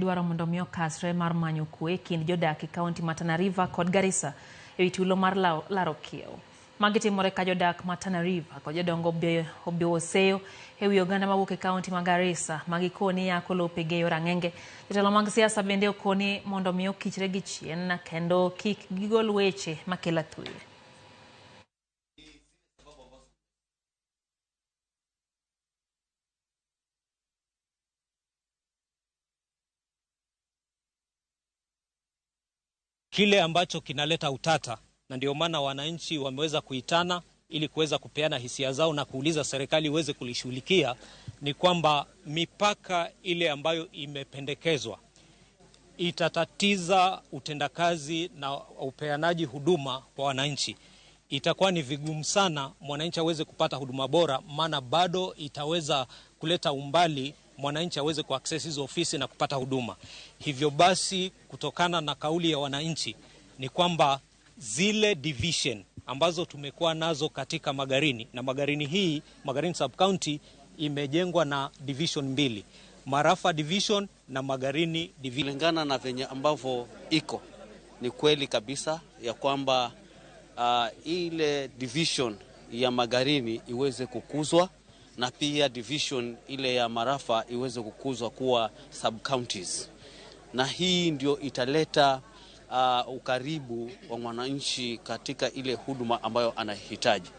Dwaro mondo mi okasre mar manyo kwe e kind jodak e kaunti ma Tana River kod Garissa ewi tulo mar laro kiewo. Magi timore ka jodak ma Tana River kod jodongo obiwo seyo ewi oganda mawuok e kaunti ma Garissa ma gikoni yako lopegi e yor ang'enge. Jotelo mag siasa bende okoni mondo mi okichre gi chien kendo kik gigol weche makelo athuye. Kile ambacho kinaleta utata na ndio maana wananchi wameweza kuitana ili kuweza kupeana hisia zao na kuuliza serikali iweze kulishughulikia ni kwamba mipaka ile ambayo imependekezwa itatatiza utendakazi na upeanaji huduma kwa wananchi. Itakuwa ni vigumu sana mwananchi aweze kupata huduma bora, maana bado itaweza kuleta umbali mwananchi aweze kuaccess hizo ofisi na kupata huduma. Hivyo basi, kutokana na kauli ya wananchi ni kwamba zile division ambazo tumekuwa nazo katika Magarini, na Magarini hii, Magarini sub county imejengwa na division mbili, Marafa division na Magarini division. Kulingana na venye ambavyo iko, ni kweli kabisa ya kwamba ile division ya Magarini iweze kukuzwa na pia division ile ya Marafa iweze kukuzwa kuwa sub counties, na hii ndio italeta ukaribu wa mwananchi katika ile huduma ambayo anahitaji.